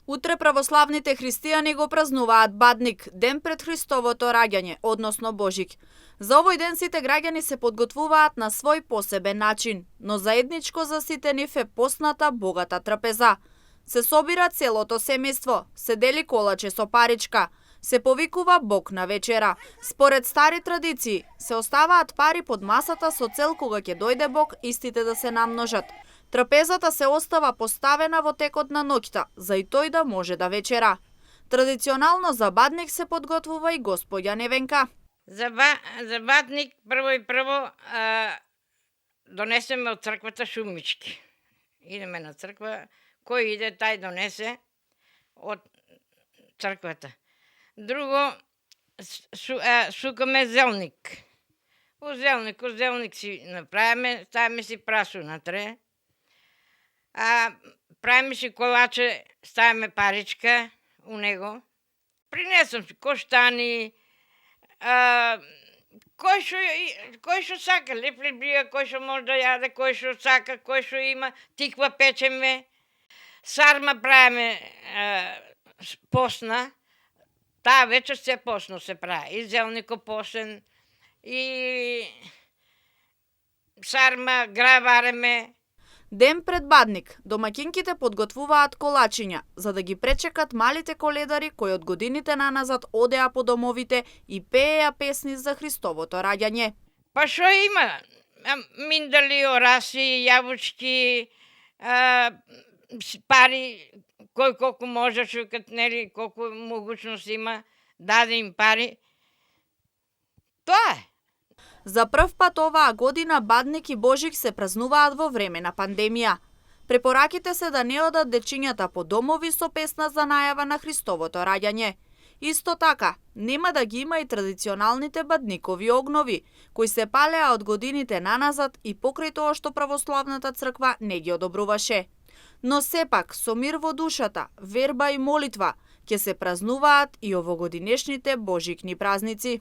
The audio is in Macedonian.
Утре православните христијани го празнуваат Бадник, ден пред Христовото раѓање, односно Божик. За овој ден сите граѓани се подготвуваат на свој посебен начин, но заедничко за сите нив е постната богата трпеза. Се собира целото семејство, се дели колаче со паричка, се повикува Бог на вечера. Според стари традиции, се оставаат пари под масата со цел кога ќе дојде Бог истите да се намножат. Трапезата се остава поставена во текот на ноќта, за и тој да може да вечера. Традиционално за Бадник се подготвува и господја Невенка. За Бадник прво донесеме од црквата шумички. Идеме на црква, кој иде тај донесе од црквата. Друго, сукаме зелник. Зелник си направиме, ставиме си прасо натре. Правиме си колаче, ставиме паричка у него. Принесам си коштани, кој што сака, леплебрија, кој што може да јаде, кој што сака, кој што има, тиква печеме, сарма правиме постна, таа вечер се постно се прави, и зелнико постен, и сарма, гравареме. Ден пред Бадник, домаќинките подготвуваат колачиња, за да ги пречекат малите коледари кои од годините наназад одеа по домовите и пееа песни за Христовото раѓање. Па шо има? Миндали, ораси, јабучки, пари, кој колку може, шукат, нели, колку могучност има, даде им пари. Тоа е. За прв пат оваа година Бадник и Божик се празнуваат во време на пандемија. Препораките се да не одат дечињата по домови со песна за најава на Христовото раѓање. Исто така, нема да ги има и традиционалните бадникови огнови, кои се палеа од годините наназад и покрај тоа што православната црква не ги одобруваше. Но сепак, со мир во душата, верба и молитва, ќе се празнуваат и овогодинешните Божикни празници.